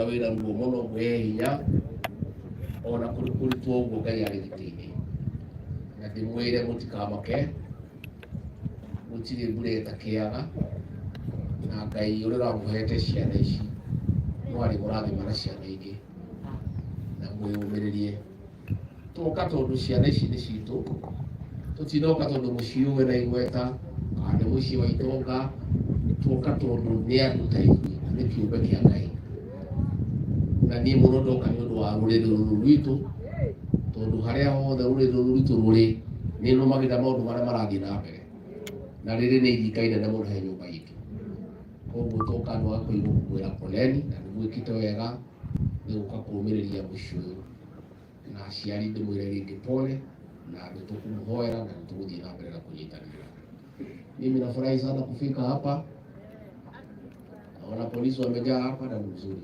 Ũrĩa wĩna ruo mũno, mwĩhe hinya ona kũrĩ kũritũ ũguo. Ngai arĩ gĩtĩ-inĩ, na ndĩmwĩre mũtikamake, gũtirĩ mbura ĩtakĩaga, na Ngai ũrĩa ũramũhete ciana ici no arĩmũrathima na ciana ingĩ, na mwĩyũmĩrĩrie. Twoka tondũ ciana ici nĩ citũ, tũtinoka tondũ mũciĩ ũyũ wĩna igweta kana nĩ mũciĩ wa itonga. Twoka tondũ nĩ andũ ta ithuĩ na nĩ kĩũmbe kĩa Ngai. Na niĩ mũno ndoka nĩ ũndũ wa rũrĩrĩ rũrũ rwitũ, tondũ harĩa hothe rũrĩrĩ rũrũ rwitũ rũrĩ, nĩ nũmagĩrĩra maũndũ marĩa marathiĩ na mbere, na rĩrĩ nĩ iringa inene mũno he nyũmba itũ. Koguo twoka andũ a kũigua kũmwĩra poleni, na nĩ mwĩkĩte wega nĩ gũka kũũmĩrĩria mũciĩ ũyũ. Na aciari, ndĩmwĩre rĩngĩ pole, na nĩ tũkũmũhoera na nĩ tũgũthiĩ na mbere na kũnyitanĩra. Mimi nafurahi sana kufika hapa. Naona polisi wamejaa hapa na ni mzuri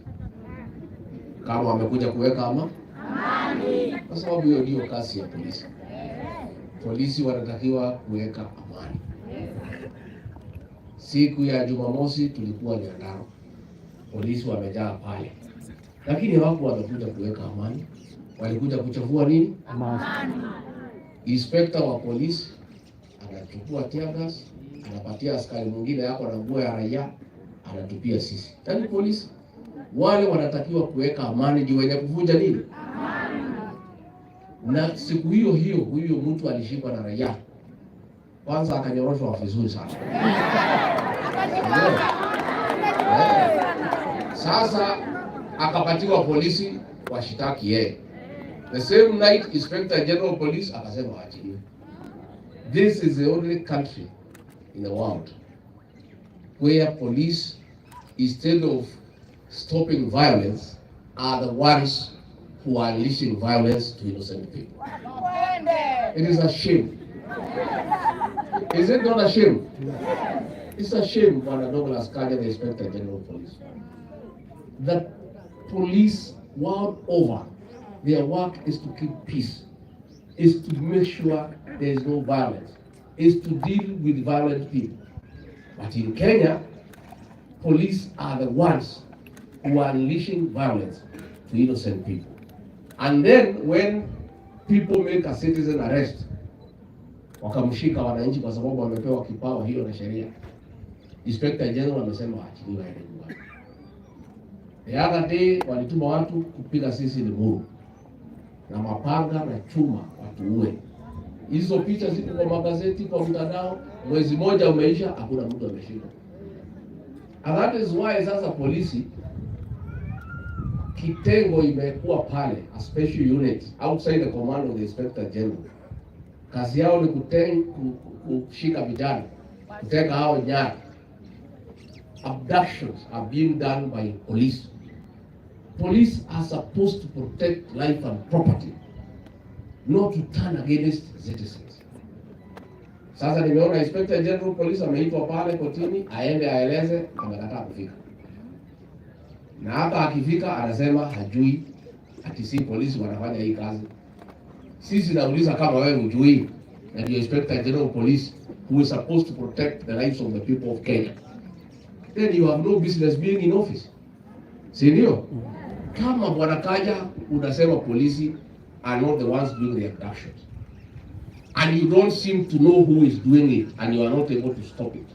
kama wamekuja kuweka amani, kwa sababu hiyo ndio kazi ya polisi. Polisi wanatakiwa kuweka amani. Siku ya Jumamosi tulikuwa Nyandarua, polisi wamejaa pale, lakini hawakuwa wamekuja kuweka amani, walikuja kuchafua nini? Inspector wa polisi anachukua tear gas, anapatia askari mwingine yako na nguo ya raia, anatupia sisi. Yaani polisi wale wanatakiwa kuweka amani ndio wenye kuvunja nini? Na siku hiyo hiyo huyo mtu alishikwa na raia, kwanza akanyoroshwa vizuri sana. Yeah. Sasa akapatiwa polisi washitaki yeye. The same night, Inspector General of Police akasema waachiliwe. This is the only country in the world where police, instead of stopping violence, are the ones who are unleashing violence to innocent people. It is a shame. Is it not a shame? It's a shame, Bwana Douglas Kanja, the Inspector General of Police, that police world over, their work is to keep peace, is to make sure there is no violence, is to deal with violent people. But in Kenya, police are the ones who are unleashing violence to innocent people. And then when people make a citizen arrest, wakamshika wananchi kwa sababu wamepewa kipawa hiyo na sheria, Inspector General amesema waachiliwe waende nyumbani. The other day walituma watu kupiga sisi Limuru na mapanga na chuma watuue. Hizo picha ziko kwa magazeti, kwa mtandao. Mwezi moja umeisha, hakuna mtu ameshikwa. And that is why sasa polisi kitengo imekuwa pale, a special unit outside the command of the Inspector General. Kazi yao ni kushika vijana, kuteka hao nyara. Abductions are being done by police. Police are supposed to protect life and property, not to turn against citizens. Sasa nimeona Inspector General Police ameitwa pale kotini aende aeleze, amekataa kufika. Na hata akifika anasema hajui ati si polisi wanafanya hii kazi. Sisi nauliza, kama wewe hujui na ndio Inspector General Police who is supposed to protect the lives of the people of Kenya, then you have no business being in office. Si ndio? Kama Bwana Kanja unasema polisi are not the ones doing the abductions, and you don't seem to know who is doing it, and you are not able to stop it,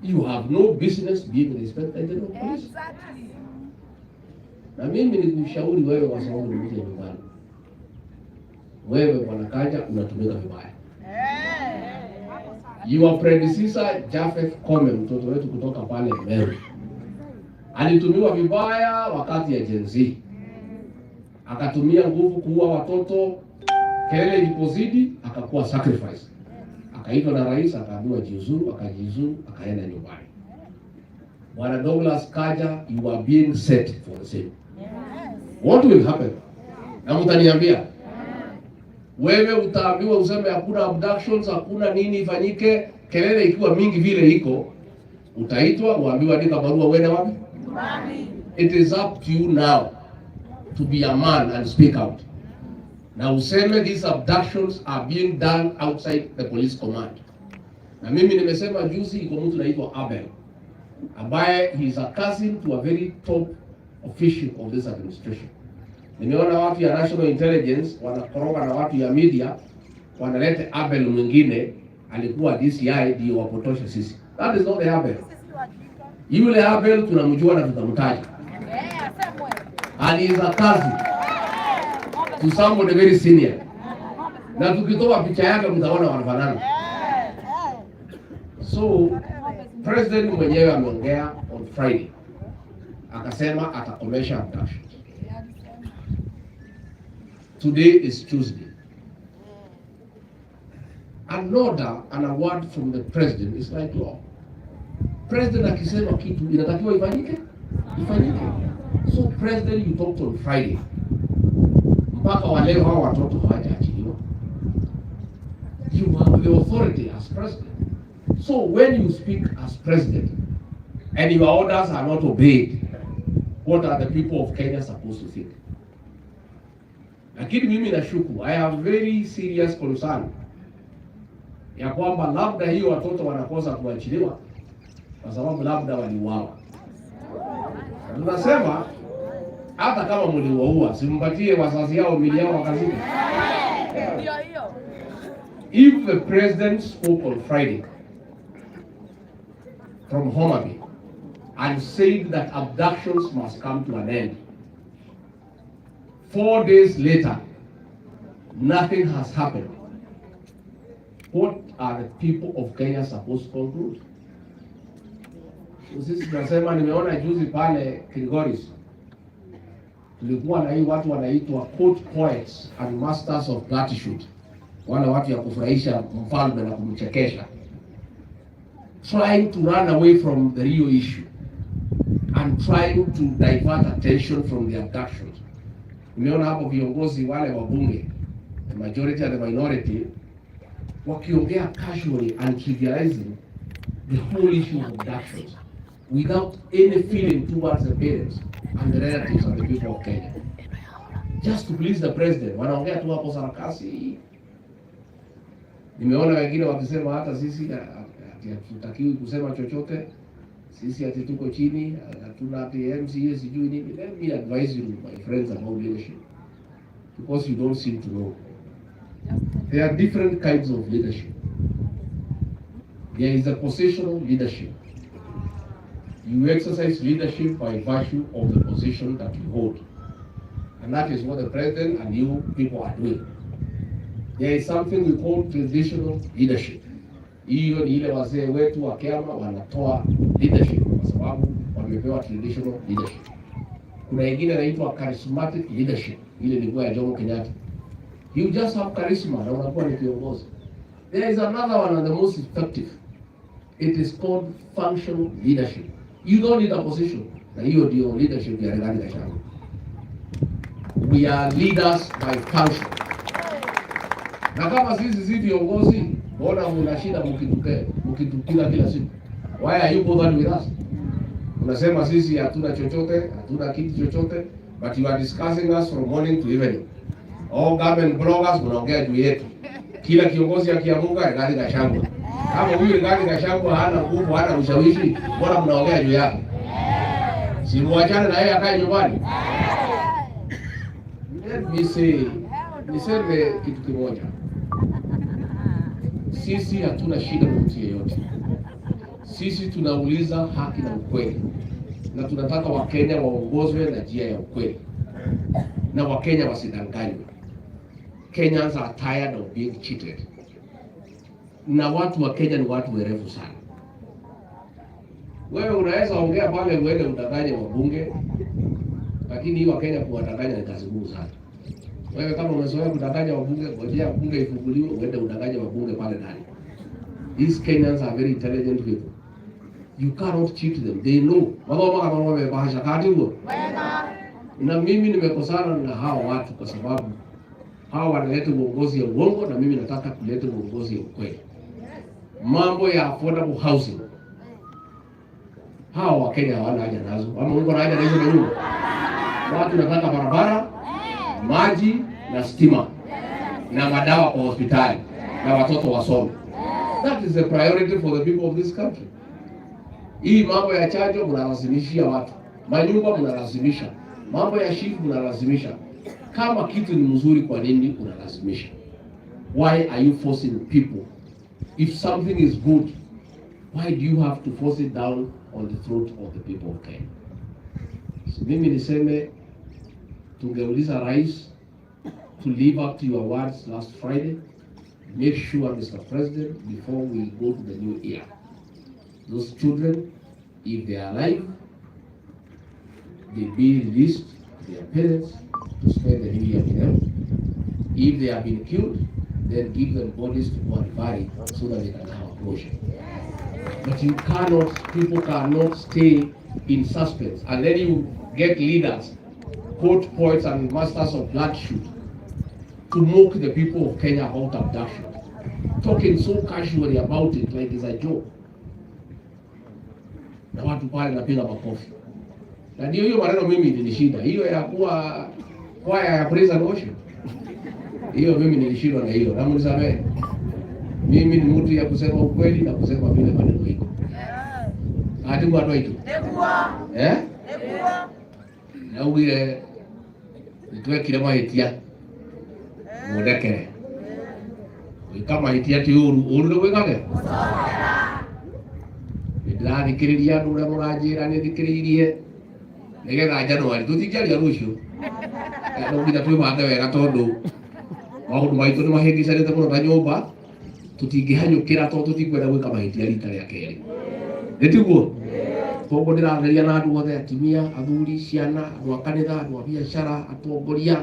you have no business being the Inspector General of Police. Exactly. Na mimi nikushauri wewe, kwa sababu ni mtu nyumbani, wewe Bwana Kanja unatumika vibaya. Your predecessor Japheth Koome, mtoto wetu kutoka pale Meru, alitumiwa vibaya wakati ya Gen Z, akatumia nguvu kuua watoto. Kelele ilipozidi akakuwa sacrifice, akaitwa na rais, akaambiwa jiuzuru, akajiuzuru, akaenda nyumbani. Bwana Douglas Kanja, you are being set for the same. What will happen? Na mtaniambia, wewe utaambiwa useme hakuna abductions, hakuna nini ifanyike. Kelele ikiwa mingi vile iko, utaitwa uambiwe andika barua uende wapi? It is up to you now to be a man and speak out. Na useme these abductions are being done outside the police command. Na mimi nimesema juzi, iko mtu naitwa Abel ambaye he is a cousin to a very top official of this administration. Nimeona watu ya National Intelligence wanakoroga na watu ya media wanaleta Abel mwingine alikuwa DCI ndio wapotoshe sisi. That is not the Abel. Yule Abel tunamjua na tutamtaja. And he is a cousin to somebody very senior. Na tukitoa picha yake mtaona wanafanana. So president mwenyewe ameongea on Friday, akasema atakomesha abductions. Today is Tuesday. An order and a word from the president is like law. President akisema kitu inatakiwa ifanyike, ifanyike. So president, you talked on Friday, mpaka wa leo hao watoto hawajaachiliwa. You have the authority as president. So when you speak as president and your orders are not obeyed, what are the people of Kenya supposed to think? Lakini mimi nashuku, I have very serious concern ya kwamba labda hiyo watoto wanakosa kuachiliwa kwa sababu labda waliuawa. Na tunasema hata kama mliwaua, si mpatie wazazi yao miili yao wakazike. If the president spoke on Friday from Homa Bay and said that abductions must come to an end, 4 days later, nothing has happened. What are the people of Kenya supposed to conclude? So sisi tunasema, nimeona juzi pale Kilgoris tulikuwa na hii watu wanaitwa court poets and masters of platitude, wale watu ya kufurahisha mfalme na kumchekesha, trying to run away from the real issue and trying to divert attention from the abductions. Nimeona hapo viongozi wale wa bunge, the majority and the minority, wakiongea casually and trivializing the whole issue of abductions without any feeling towards the parents and the relatives and the people of Kenya. Just to please the president. Wanaongea tu hapo sarakasi. Nimeona wengine wakisema hata sisi ati hatutakiwi kusema chochote, sisi ati tuko chini, hatuna ati MCA sijui nini. Let me advise you, my friends, about leadership, because you don't seem to know. There are different kinds of leadership. There is a positional leadership. You exercise leadership by virtue of the position that you hold. And that is what the president and you people are doing. There is something we call traditional leadership. Hiyo ni ile wazee wetu wa kiama wanatoa leadership kwa sababu wamepewa traditional leadership. Kuna ingine inaitwa charismatic leadership, ile ilikuwa ya Jomo Kenyatta. You just have charisma na unakuwa ni kiongozi. There is another one and the most effective. It is called functional leadership. You don't need a position. Na hiyo ndio leadership ya Rigathi Gachagua. We are leaders by function. Na kama sisi si viongozi, mbona mna shida mkitupiga kila siku? Why are you bothered with us? Unasema sisi hatuna chochote, hatuna kitu chochote, but you are discussing us from morning to evening. All government bloggers mnaongea juu yetu. Kila kiongozi akiamuka, Rigathi Gachagua. Kama huyu Rigathi Gachagua hana nguvu, hana ushawishi, mbona mnaongea juu yake? Si muachane na yeye akae nyumbani. Let me say, niseme kitu kimoja. Sisi hatuna shida na mtu yeyote. Sisi tunauliza haki na ukweli, na tunataka Wakenya waongozwe na njia ya ukweli, na Wakenya wasidanganywe. Kenyans are tired of being cheated, na watu wa Kenya ni watu werevu sana. Wewe unaweza ongea pale uende udanganye wabunge, lakini hii Wakenya kuwadanganya ni kazi ngumu sana. Wewe kama umezoea kudanganya wabunge, ngojea bunge ifunguliwe uende udanganye wabunge pale ndani. These Kenyans are very intelligent people. You cannot cheat them. They know. Mathomaga marũa me bahasha kati huo. Na mimi nimekosana na hao watu kwa sababu hao wanaleta uongozi ya uongo na mimi nataka kuleta uongozi ya ukweli. Mambo ya affordable housing, hao Wakenya hawana haja nazo. Ama uko na haja na hizo manyumba? Watu nataka barabara, maji na stima na madawa kwa hospitali na watoto wasome. That is the priority for the people of this country. Hii mambo ya chanjo mnalazimishia watu. Manyumba mnalazimisha, mambo ya SHIF mnalazimisha. Kama kitu ni mzuri, kwa nini unalazimisha? Why are you forcing people? If something is good, why do you have to force it down on the throat of the people of Kenya? So mimi niseme tungeuliza rais to live up to your words last Friday. Make sure, Mr. President, before we go to the new year, those children, if they are alive, they be released to their parents to spend the new year with them. If they have been killed, then give them bodies to go and bury so that they can have a closure. But you cannot, people cannot stay in suspense. And then you get leaders, court poets and masters of bloodshed to mock the people of Kenya about abduction, talking so casually about it like it's a joke. Na watu pale napiga makofi. Na ndio hiyo maneno mimi nilishinda. Hiyo ya kuwa kwaya ya praise and worship. Hiyo mimi nilishindwa na hiyo. Na mnisamehe. Mimi ni mtu ya kusema ukweli na kusema vile maneno iko. Ati kwa watu Eh? Naugire nitwekire mahitia mundekere gwika mahitia ti uru uru nĩ gwĩkage nĩndĩrathikĩrĩria andũ ũrĩa mũranjĩra nĩthikĩrĩirie nĩgetha Januari tũtingĩaria rũciũ. No nginya twĩbange wega tondũ maũndũ maitũ nĩ mahĩngĩcanĩte mũno ta nyũmba tũtingĩhanyũkĩra tondũ tũtikwenda gwĩka mahĩtia rita rĩa kerĩ nĩ tiguo. Koguo ndĩratheria na andũ othe, atumia, athuri, ciana, andũ a kanitha, andũ a biacara, atongoria,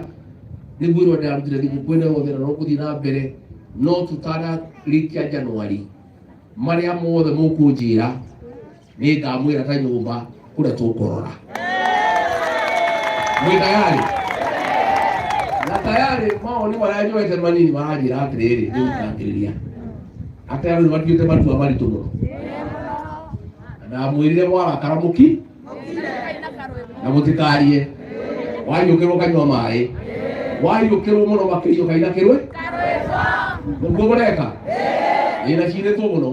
nĩguo ĩrĩa ndĩrarutire thigũkũ ĩno yothe na no gũthiĩ na mbere no tũtanarĩkia Januari marĩa mothe mũkũnjĩra nĩ ngamwĩra ta nyũmba kũrĩa tũkũrora. Mwĩ tayari? Na tayari maoni marĩa njoete manini maranjĩra atĩrĩrĩ, rĩu ndangĩrĩria atĩ andũ nĩ matuĩte matua maritũ mũno. Na ndamwĩrire mwarakara mũki na mũtikarie wariũkĩrwo kanyua maĩ wariũkĩrwo mũno makĩria ũkaina kĩrwe nĩguo mũreka ĩ na cinĩtwo mũno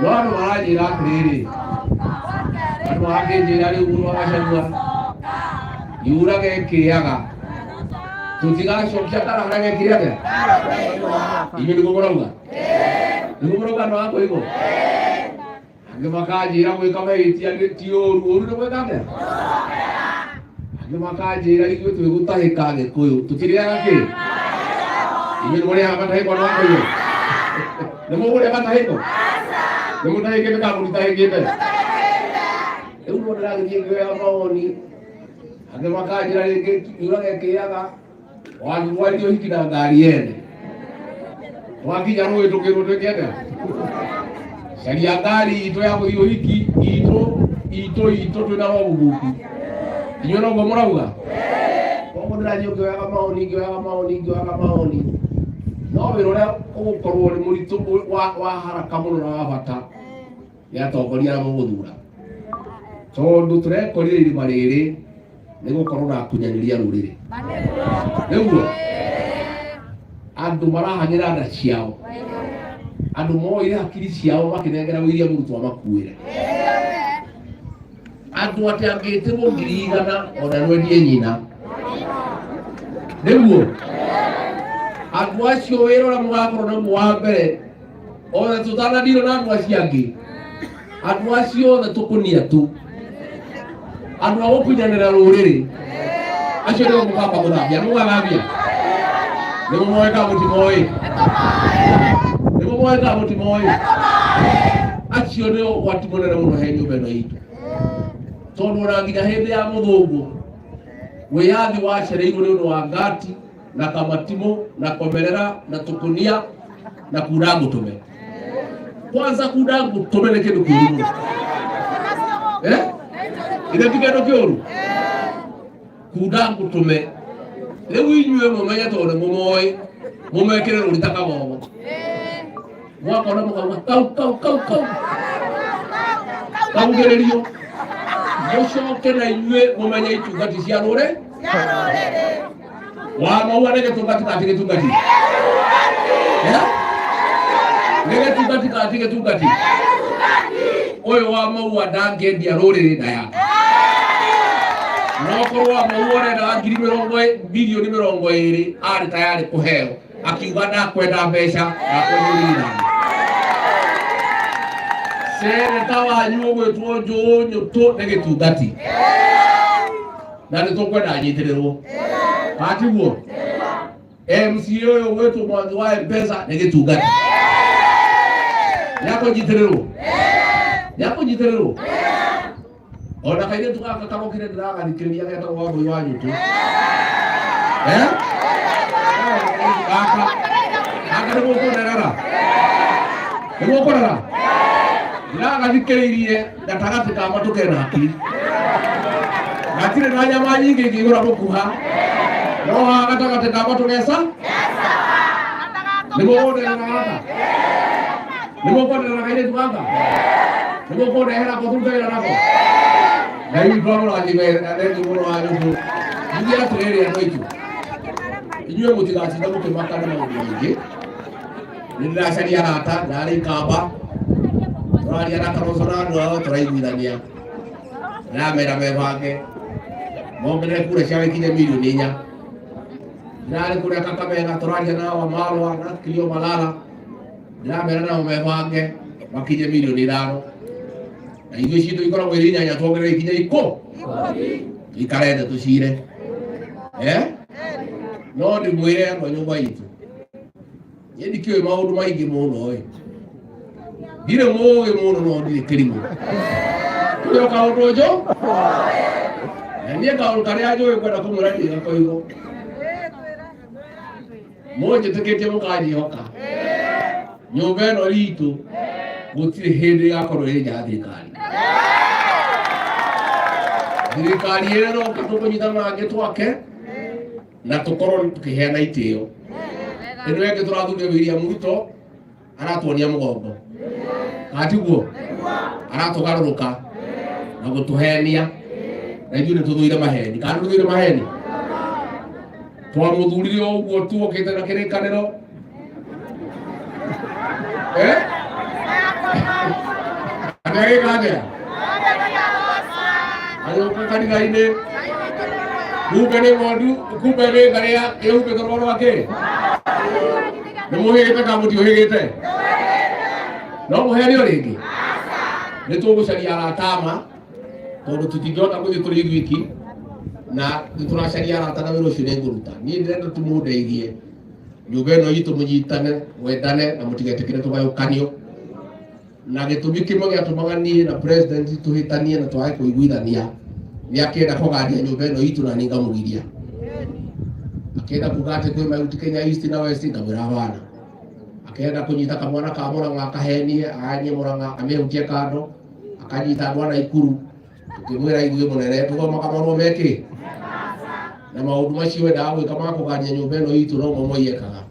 no andũ maranjĩra atĩrĩrĩ, andũ marakĩnjĩra rĩu mũndũ agacagua yurage ĩkĩaga tũtigacokia kana harĩa gekire atĩa inyuĩ nĩguo mũrauga nĩguo mũrauga andũ a kũigwo angĩ makanjĩra gwĩka mahĩtia ti ũru ũru nĩ gwĩka atĩa angĩ makanjĩra ithuĩ twĩgũtahĩka Gĩkũyũ tũtirĩaga kĩ inyuĩ nĩ mũrĩaga matahĩko andũ a kũigwo nĩ mũkũrĩa matahĩko nĩ mũtahĩkĩte kana mũtitahĩkĩte rĩu no ndĩragĩthiĩ ngĩoya mawoni angĩ makanjĩra rĩngĩ yurage ĩkĩaga wathiĩ ũhiki na ngari yene twakinya rũĩ tũkĩrwo twĩke atĩa caria ngari itũ ya gũthiĩ ũhiki itũ itũ itũ twĩna rogubuku inyuĩ noguo mũrauga koguo ndĩrathiĩ ngĩoyaga maoni ngĩoyaga maoni ngĩoyaga maoni no wĩra ũrĩa ũgũkorwo nĩ mũritũ wa haraka mũno na wa bata nĩ atongoria arĩa mũgũthura tondũ tũrekorire irima rĩrĩ nĩ gũkorwo na akunyanĩria rũrĩrĩ nĩguo andũ marahanyĩra nda ciao andũ moire hakiri ciao makĩnengera William Ruto amakuĩre andũ atĩ angĩtĩrwo 100,000 ona nwendie nyina nĩguo andũ acio wĩra ũrĩa mũgakorwo naguo wa mbere othe tũtanadiro na andũ acio angĩ andũ acio othe tũkũnia tu andũ a gũkunyanĩra rũrĩrĩ acio nĩo mũkamba gũthambia nĩ mũgathambia nĩ mũmoĩ kana mũtimoĩ nĩ mũmoĩ kana mũtimoĩ acio nĩo ũgwati mũnene mũno he nyũmba ĩno itũ tondũ ona nginya hĩndĩ ya mũthũngũ wĩyathi wacereirwo nĩ ũndũ wa ngati na kamatimũ na komerera na tũkũnia na kunda ngũtũme kwanza kunda ngũtũme nĩ kĩndũ kĩũru mũno eh ithe ti kĩndũ kĩũru kunda ngũtũme rĩu inyuĩ mũmenye tondũ nĩ mũmoĩ mũmekĩre rũri ta kagogo mwakona mũkauga kau kau kau kau kaugĩrĩrio mũcoke na inyuĩ mũmenye itungati cia rũrĩ wa maua nĩ gĩtungati kana ti gĩtungati Eh? Nĩ gĩtungati kana ti gĩtungati ũyũ wa maua ndangĩendia rũrĩrĩ nda yake. No korwo Amau arendaga ngiri mĩrongo bilioni 20 arĩ tayarĩ kũheo, akiuga ndakwenda mbeca, ndakwenda ũririkani. Seneta wanyu ũgwĩtwo Njũnyũtũ nĩ gĩtungati na nĩ tũkwenda anyitĩrĩrwo, atiguo MCA ũyũ ũgwĩtwo Mwangi wa M-Pesa nĩ gĩtungati, nĩakũnyitĩrĩrwo, nĩakũnyitĩrĩrwo. Ona kairĩtu gaka karokire ndĩragathikĩrĩria getagwo Wambũi wa Nyũtũ, eh gaka gaka nĩ mũkũnderera, nĩ mũkũrera, ndĩragathikĩrĩirie gatagatĩ ka matũ kena hakiri, gatirĩ na nyama nyingĩ ingĩigũra mũkuha, no haha gatagatĩ ka matũ gesa nĩ mũkũnderera gaka, nĩ mũkũnderera kairĩtu gaka, nĩ mũkũndehera ko tũrute wĩra nako. Ngai witũ amũrathime na thengiũ mũno wa Nyũtũ. Njuge atĩrĩrĩ, andũ aitũ, inyuĩ mũtigatinda mũkĩmaka nĩ maũndũ maingĩ. Nĩ ndĩracaria arata, ndarĩ Ikamba, tũraria na Kalonzo na andũ ao, tũraiguithania, ndĩramera mebange mongerere kura ciao ikinye milioni 4. Ndĩrarĩ kũrĩa Kakamega, tũraria na Wamalwa na Kilio Malala, ndĩramera nao mebange makinye milioni 5, na ithuĩ citũ ikoragwo irĩ 8, tuongerere ikinye ikare thĩ tũcire, eh no ndĩmwĩre andũ a nyũmba itũ, niĩ ndikĩũĩ maũndũ maingĩ mũno ĩ, ndirĩ mũũgĩ mũno no ndirĩ kĩrimũ. Kũrĩ o kaũndũ njũ na niĩ kaũndũ karĩa njũĩ ngwenda kũmwĩra ndirĩ gakoigo, mũnjĩtĩkĩtie mũkanjĩhoka, nyũmba ĩno itũ gũtirĩ hĩndĩ ĩgakorwo ĩrĩ nja ya thirikari. Thirikari ĩrĩa ĩroka tũkũnyitana na angĩ twake na tũkorwo tũkĩheana itĩo. Ĩno ĩngĩ tũrathurire William Ruto aratuonia mũgongo, atiguo aratũgarũrũka na gũtũhenia, na ithuĩ nĩ tũthũire maheni. Kana nĩ tũthũire maheni? Twamũthurire o ũguo tuokĩte na kĩrĩkanĩro, eh agĩka atĩa? Agĩũka kanitha-inĩ, kumbe nĩ ng'ondu, kumbe nĩ ngarĩa ĩhumbĩte rũa rwa kĩ. Nĩ mũhĩgĩte kana mũtiũhĩgĩte? No mũhenio rĩngĩ. Nĩ tũgũcaria arata ama, tondũ tũtingĩhota gũthiĩ tũrĩ ithuiki, na nĩ tũracaria arata na wĩra ũcio nĩ ngũruta. Niĩ ndĩrenda tũmũndeithie nyũmba ĩno itũ, mũnyitane, mwendane na mũtigetĩkĩre tũgayũkanio. Na gĩtũmi kĩmwe gĩatũmaga niĩ na president tũhĩtanie na twage kũiguithania nĩ akĩenda kũgandia nyũmba ĩno itũ, na niĩ ngamũgiria. Akĩenda kuga atĩ kwĩ Mount Kenya East na West, ngamwĩra hapana. Akĩenda kũnyita kamwana ka Mũrang'a akahenie, aganie Mũrang'a amĩhutie kando, akanyita andũ a Naikuru, tũkĩmwĩra ithuĩ mũnene tũthomaga marũa mekĩ na maũndũ macio wendaga gwĩka ma kũgania nyũmba ĩno itũ no mo Moi ekaga.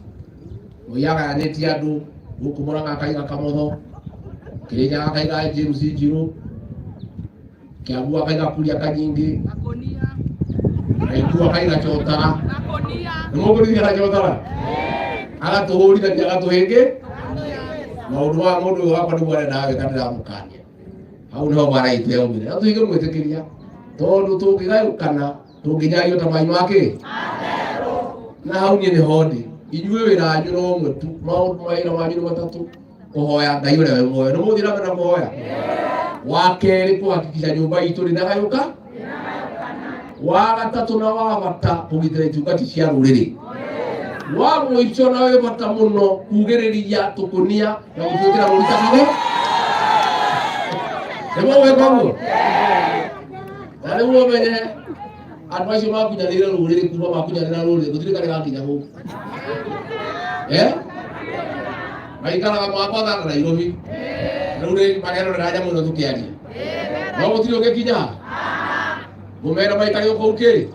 Moi agayanĩtie andũ gũkũ, Mũrang'a akaiga Kamotho, Kĩrĩnyaga akaiga James Njirũ, Kiambu akaiga Kuria Kanyingĩ, Naikuru akaiga Chotara. Nĩ mũkũririkana Chotara agatũhũrithania agatũhĩngĩ maũndũ ma mũndũ ũyũ wakwa nĩguo arendaga gwĩka, ndĩramũkania. Hau nĩho mbara itũ yaumire, na tũige mwĩtĩkĩria, tondũ tũngĩgayũkana tũngĩnyario ta mai makĩ na hau niĩ nĩho ndĩ. Inyuĩ wĩra wanyu no ũmwe tu, maũndũ mawĩra manyu nĩ matatũ: kũhoya Ngai ũrĩa wĩ muoyo, nĩ mũgũthiĩ na mbere na kũhoya; wa kerĩ, kũhakikisha nyũmba itũ ndĩnagayũka; wa gatatũ na wa bata, kũgitĩra itungati cia rũrĩrĩ; wa mũico na wĩ bata mũno, kugĩrĩria tũkũnia na gũtuĩkĩra rũri ta kago. Nĩ mũgwĩka ũguo na rĩu ũmenye andũ acio makunyanĩire rũrĩrĩ, kuma makunyanĩra rũrĩrĩ gũtirĩ karĩ gakinya gũkũ, eh maikaraga Mombatha na Nairobi, rĩu nĩ marerorera nyamũ ĩno tũkĩaria, no gũtirĩ ũngĩkinya ngũmera maikare o kũu kĩ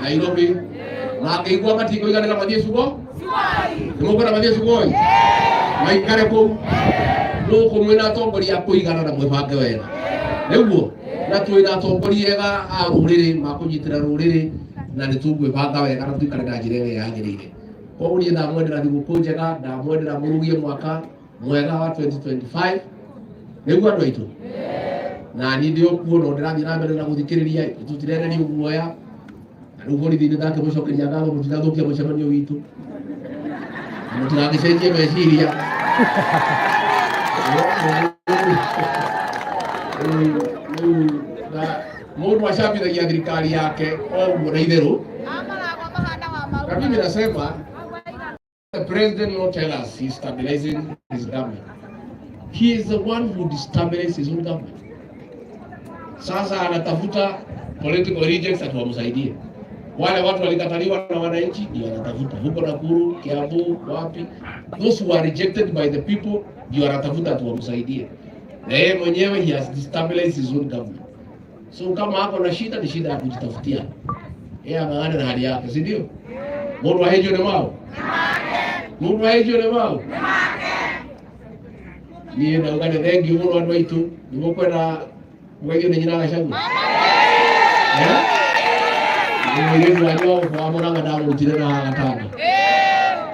Nairobi. Mangĩigua matikũiganĩra mathiĩ Cugo, nĩ mũkwenda mathiĩ Sugoi, maikare kũu. Gũkũ mwĩna atongoria a kũigana na mwĩbange wega nĩguo, na twĩna atongoria ega a rũrĩrĩ makũnyitĩra rũrĩrĩ, na nĩ tũkwĩbanga wega na tũikare na njĩra ĩrĩa yagĩrĩire. Koguo niĩ ndamwendera thigũkũ njega, ndamwendera mũrugie mwaka mwega wa 2025, nĩguo andũ aitũ. Na niĩ ndĩ o kuo no ndĩrathiĩ na mbere na gũthikĩrĩria, tũtirererio guoya. Na rĩu borithi nĩ ndakĩmũcokeria ngatho, mũtirathũkia mũcemanio witũ na mũtigagĩcenjie meciria. Rĩu mũndũ acambithagia thirikari yake o ũguo na itherũ. Na mimi nasema the president not tell us he's stabilizing his government. He is the one who destabilizes his own government. Sasa anatafuta political rejects ati wamsaidie. Wale watu walikataliwa na wananchi ndio anatafuta huko Nakuru, Kiambu, wapi. Those who are rejected by the people ndio anatafuta ati wamsaidie. Na yeye mwenyewe he has destabilized his own government. So kama hapo na shida ni shida ya kujitafutia. Yeye ang'ang'ane na hali yake, si ndio? Mundu ahĩnjwo nĩ maũ? Mundu ahĩnjwo nĩ maũ? Niĩ ndauga nĩ thengiũ mũno andũ aitũ, nĩ mũkwenda mũgeithio nĩ nyina Gachagua? Eh? Nĩ mũirĩtu wanyu wa wa Mũrang'a ndamũrutire na gatano.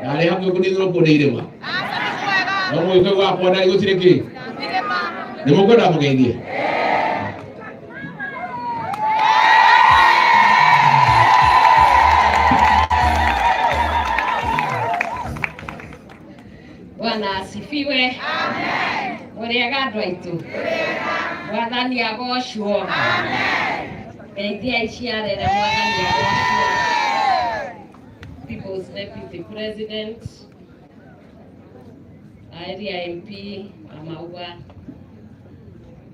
Ndarĩ hakuhĩ kũnithũrwo nĩ irĩma. No mũgĩkũyũ wakwa ndarĩ gũtirĩ kĩ. Nĩ mũkwenda mũgeithie? Bwana asifiwe. Mũrĩega andũ aitũ. Mwathani agocwo. Ngeithiai ciarere Mwathani agocwo. People's Deputy President, Area MP Maua,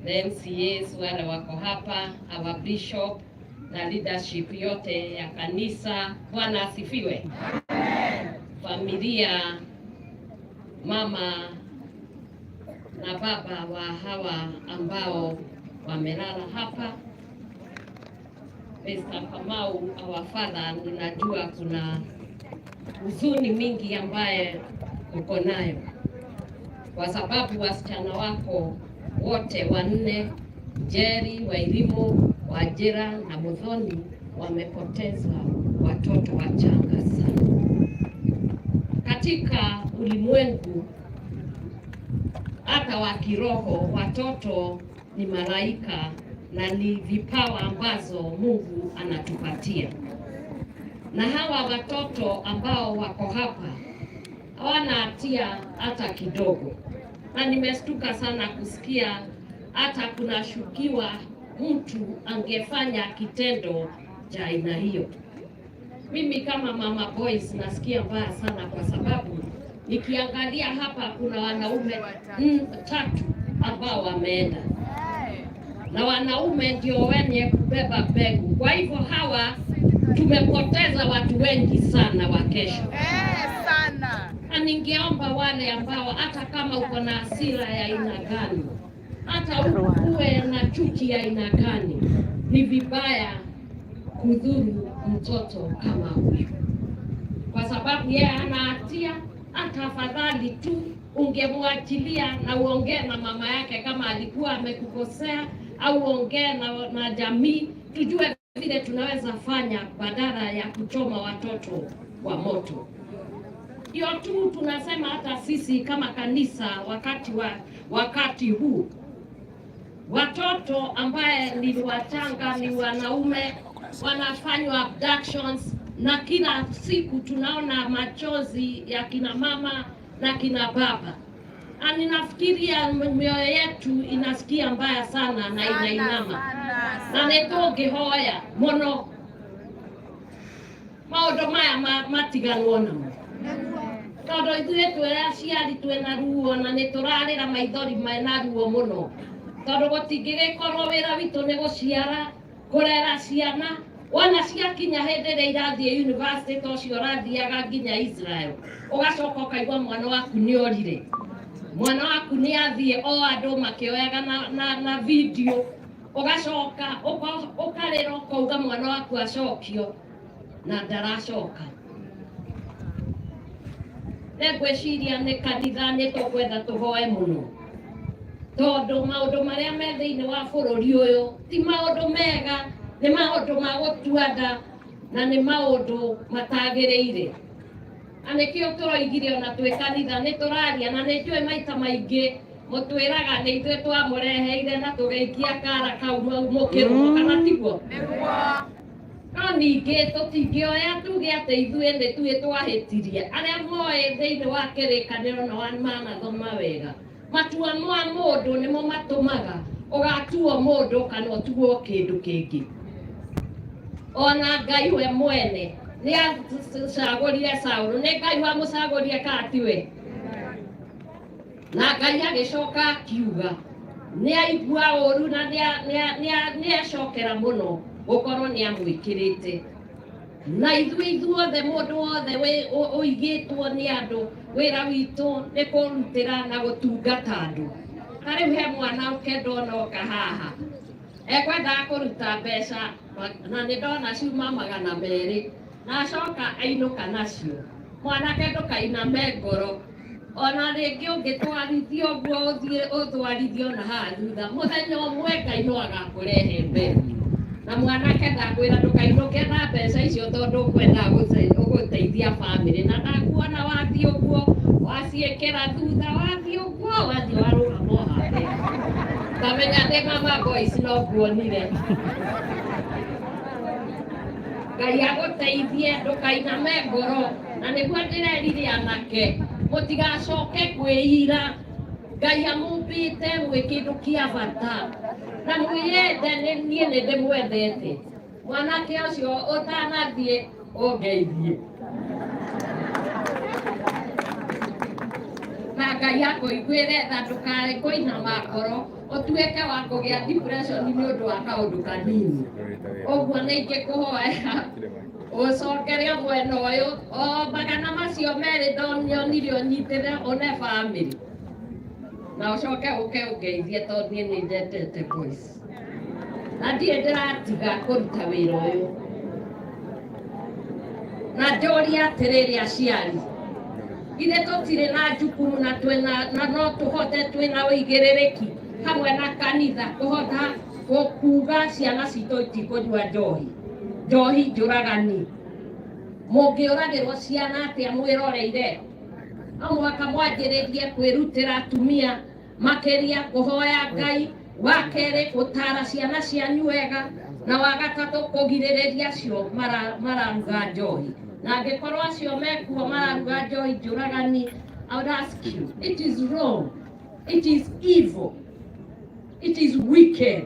the MCAs wale wako hapa, our bishop na leadership yote ya kanisa. Bwana asifiwe. Familia, mama na baba wa hawa ambao wamelala hapa. Mr. Kamau, our father, ninajua kuna huzuni mingi ambaye uko nayo kwa sababu wasichana wako wote wanne, Njeri, Wairimu, Wajira na Muthoni, wamepoteza watoto wachanga sana. Katika ulimwengu hata wa kiroho, watoto ni malaika na ni vipawa ambazo Mungu anatupatia, na hawa watoto ambao wako hapa hawana hatia hata kidogo, na nimestuka sana kusikia hata kunashukiwa mtu angefanya kitendo cha aina hiyo. Mimi kama mama boys nasikia mbaya sana, kwa sababu nikiangalia hapa kuna wanaume tatu ambao wameenda, na wanaume ndio wenye kubeba mbegu. Kwa hivyo hawa tumepoteza watu wengi sana wa kesho. Sana. Na ningeomba wale ambao hata kama uko na hasira ya aina gani, hata uwe na chuki ya aina gani, ni vibaya kudhuru mtoto kama huyu, kwa sababu yeye hana hatia. Hata afadhali tu ungemwachilia na uongee na mama yake kama alikuwa amekukosea, au uongee na jamii, tujue vile tunaweza fanya badala ya kuchoma watoto kwa moto. Ndio tu tunasema hata sisi kama kanisa wakati huu watoto ambaye ni wachanga ni wanaume wanafanywa abductions, na kila siku tunaona machozi ya kina mama na kina baba, na ninafikiria mioyo yetu inasikia mbaya sana na inainama, na nĩ tũngĩhoya mũno maũndũ maya matiganwo namo, tondũ ithuĩ twĩ aciari twĩna ruo na nĩ tũrarĩra maithori mena ruo mũno, tondũ gũtingĩgĩkorwo wĩra witũ nĩ gũciara, kũrera ciana, wona ciakinya hĩndĩ ĩrĩa irathiĩ university ta ũcio ũrathiaga nginya Israel, ũgacoka ũkaigua mwana waku nĩ orire, mwana waku nĩ athiĩ o andũ makĩoyaga na video, ũgacoka ũkarĩra ũkauga mwana waku acokio na ndaracoka. Nĩngwĩciria nĩ kanitha nĩ tũkwenda tũhoe mũno, tondũ maũndũ marĩa me thĩinĩ wa bũrũri ũyũ ti maũndũ mega, nĩ maũndũ ma gũtua nda na nĩ maũndũ matagĩrĩire. Na nĩkĩo tũroigire ona twĩ kanitha nĩ tũraria, na nĩ njũĩ maita maingĩ Mũtwĩraga nĩ ithuĩ twamũreheire na tũgĩikia kara kau mũkĩrũmo kana tiguo? Nĩguo. No ningĩ tũtingĩoya tuge atĩ ithuĩ nĩ tuĩ twahĩtirie. Arĩa moĩ thĩinĩ wa kĩrĩkanĩro na manathoma wega, matua ma mũndũ nĩmo matũmaga ũgatuo mũndũ kana ũtuo kĩndũ kĩngĩ. Ona Ngai we mwene nĩ acagũrire Saũlũ, nĩ Ngai wamũcagũrire kana tiwe? Na Ngai agĩcoka akiuga nĩ aigua ũru na nĩ acokera mũno gũkorwo nĩ amwĩkĩrĩte. Na ithuĩ ithuothe mũndũ wothe ũigĩtwo nĩ andũ, wĩra witũ nĩ kũrutĩra na gũtungata andũ. Ta rĩu he mwana ũke ndonoka haha ekwendaga kũruta mbeca na nĩ ndona ciuma 200 na acoka ainũka nacio. Mwanake ndũkainame ngoro, ona rĩngĩ ũngĩtwarithio ũguo ũthiĩ ũtwarithio na haha thutha, mũthenya ũmwe Ngai no agakũrehe mbere. Na mwanake ndakwĩra ndũkainũke na mbeca icio tondũ ũkwenda ũgũteithia bamĩrĩ, na ndakuona wathiĩ ũguo waciĩkĩra thutha, wathiĩ ũguo wathiĩ warũgama o harĩa, ngamenya ndĩ mama boys no nguonire. Ngai agũteithie ndũkainame ngoro, na nĩguo ndĩrerire anake mũtigacoke kwĩira. Ngai amũmbĩte mwĩ kĩndũ kĩa bata na mwĩyende, nĩ niĩ nĩ ndĩmwendete. Mwanake ũcio ũtanathiĩ ũngeithie, na Ngai akũiguĩre tha, ndũkae kũinama ngoro ũtuĩke wa kũgĩa depression nĩ ũndũ wa kaũndũ kanini. Ũguo nĩ ingĩkũhoya ũcokere mwena ũyũ o 200 ndonionire ũnyitĩre ũne bamĩrĩ, na ũcoke ũke ũngeithie tondũ niĩ nĩ nyendete boys na ndirĩ ndĩratiga kũruta wĩra ũyũ. Na njũrie atĩrĩrĩ, aciari, ithe tũtirĩ na jukumu na twĩna na no tũhote twĩna ũigĩrĩrĩki hamwe na kanitha kũhota kuga ciana citũ itikũnyua njohi, njohi njũragani. Mũngĩũragĩrwo ciana atĩa mwĩroreire? No mũhaka mwanjĩrĩrie kwĩrutĩra atumia makĩria kũhoya Ngai, wa kerĩ gũtara ciana cianyu wega, na wa gatatũ kũgirĩrĩria acio mararuga njohi. Na angĩkorwo acio mekuo mararuga njohi njũragani, I would ask you, it is wrong, it is evil, it is wicked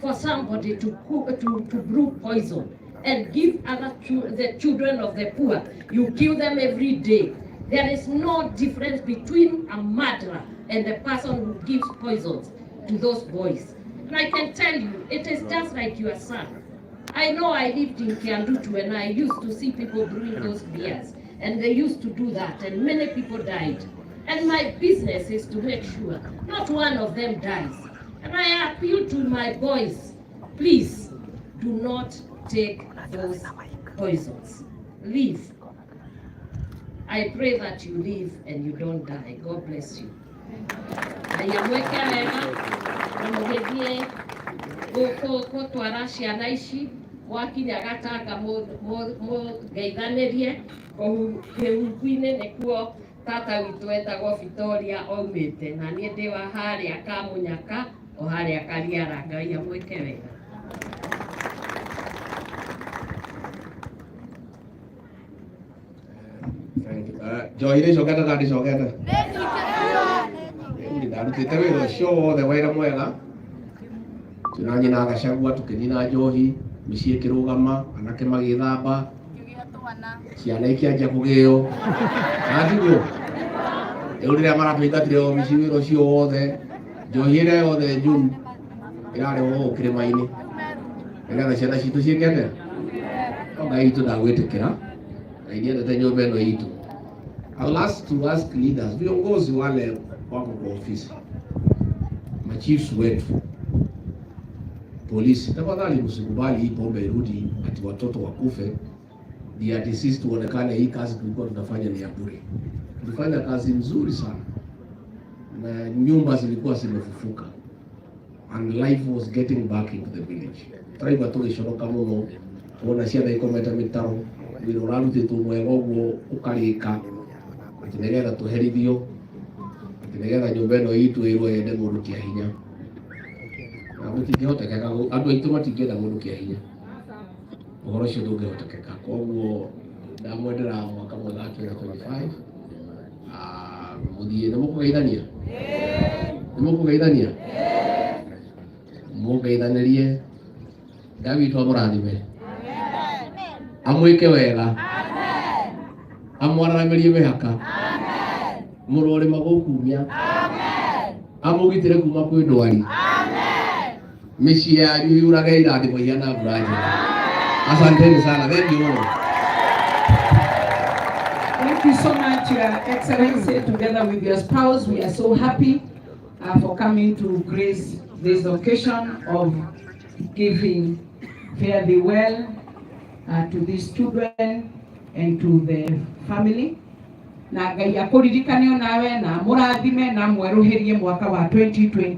for somebody to cook, to brew poison and give other the children of the poor. You kill them every day. There is no difference between a murderer and the person who gives poisons to those boys. And I can tell you, it is just like your son. I know I lived in Kiandutu and I used to see people brewing those beers, and they used to do that, and many people died. And my business is to make sure not one of them dies. And I appeal to my boys, please do not take those poisons. Live. I pray that you live and you don't die. God bless you. Ngai amwĩke wega na mũgĩthiĩ gũtwara ciana ici, mwakinya Gatanga mũgeithanĩrie kĩhungu-inĩ, nĩkuo tata witũ etagwo Victoria aumĩte, na niĩ ndĩ wa harĩa Kamunyaka o harĩa Kariara. Ngai amwĩke wega. Thank you. Njohi nĩ icokete kana ndĩcokete? Nĩ nyingĩ biũ. Rĩu rĩ, ndarutĩte wĩra ũcio wothe, wĩra mwega twĩna nyina Gachagua, tũkĩnina njohi, mĩciĩ ĩkĩrũgama, anake magĩthamba, Ngĩgĩa twana. Ciana ikĩanjia kũgĩo, na tiguo? Rĩu rĩrĩa maratũingatire obici, wĩra ũcio wothe, njohi ĩrĩa yothe njũru ĩrarehwo gũkũ kĩrĩma-inĩ nĩgetha ciana citũ ciĩke atĩa? No Ngai witũ ndagwĩtĩkĩra. Ngai nĩendete nyũmba ĩno itũ. I will ask to ask leaders, viongozi wale wako kwa ofisi, machiefs wetu, polisi, tafadhali msikubali hii pombe irudi ati watoto wakufe ndio ati sisi tuonekane hii kazi tulikuwa tunafanya ni ya bure. Tulifanya kazi nzuri sana na nyumba zilikuwa zimefufuka and life was getting back into the village. Turaigua tũgĩconoka mũno kuona ciana ikomete mĩtaro, wĩra ũrarutĩtwo mwega ũguo ũkarĩka atĩ nĩgetha tũherithio. Atĩ nĩgetha nyũmba ĩno itũ ĩrwo yende mũndũ kĩa hinya, na gũtingĩhotekeka, andũ aitũ matingĩenda mũndũ kĩa hinya, ũhoro ũcio ndũngĩhotekeka. Koguo ndamwendera mwaka mwega wa 2025. Ah, mũthiĩ nĩ mũkũgeithania, nĩ mũkũgeithania, mũngeithanĩrie. Ngai witũ amũrathime, amwĩke wega, amwararamĩrie mĩhaka, mũrore magũkumia, amũgitĩre kuma kwĩ ndwari, mĩciĩ yanyu yurage irathimo ihana mbura njega. Asanteni sana, thank you all. Thank you so much, Your Excellency, together with your spouse. We are so happy for coming to grace this occasion of giving fare thee well to these children and to the family. Na Ngai akũririkane onawe na amũrathime na amwerũhĩrie mwaka wa 2020.